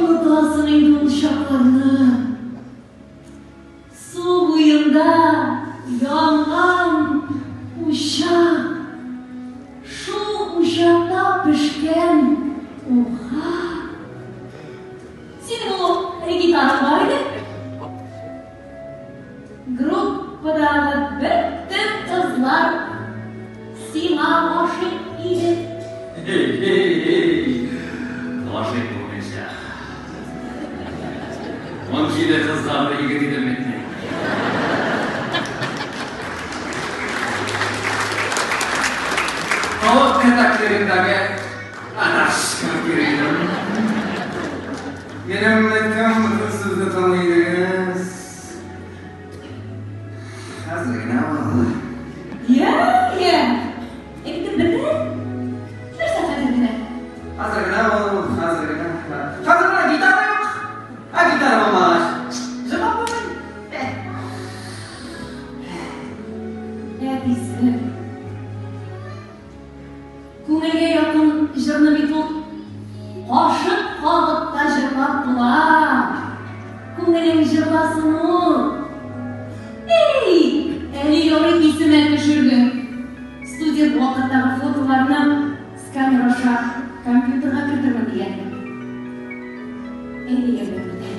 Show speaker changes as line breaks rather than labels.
онытасың инде ул чакларны? Су буенда янган учак, шул учакта пешкән уха. Синең ул гитараң бар иде. Группадагы бөтен кызлар сиңа гашыйк иде.
Эй-эй-эй, гашыйк булмыйча. 17 кызга бер егет идем бит мин. Тавык кетәклегендәге әтәч кебек йөри идем.
Минем әйткән бөтен сүзне тыңлый идегез. Хәзер генә ул.
Я, я. Әйтеп бетер. Нәрсә хәзер генә?
Хәзер генә ул, хәзер генә. Хәзер генә гитара юк. Ә гитара булмагач, җырлап булмый.
Әтисе. Күңелгә якын җырны бит ул кашык кагып та җырлап була. Күңелең җырласын ул. Эй, әле ярый исемә төшердең. Студент вакыттагы фотоларны сканер аша компьютерга кертермен дигән идем. Әйдә ярдәм итә.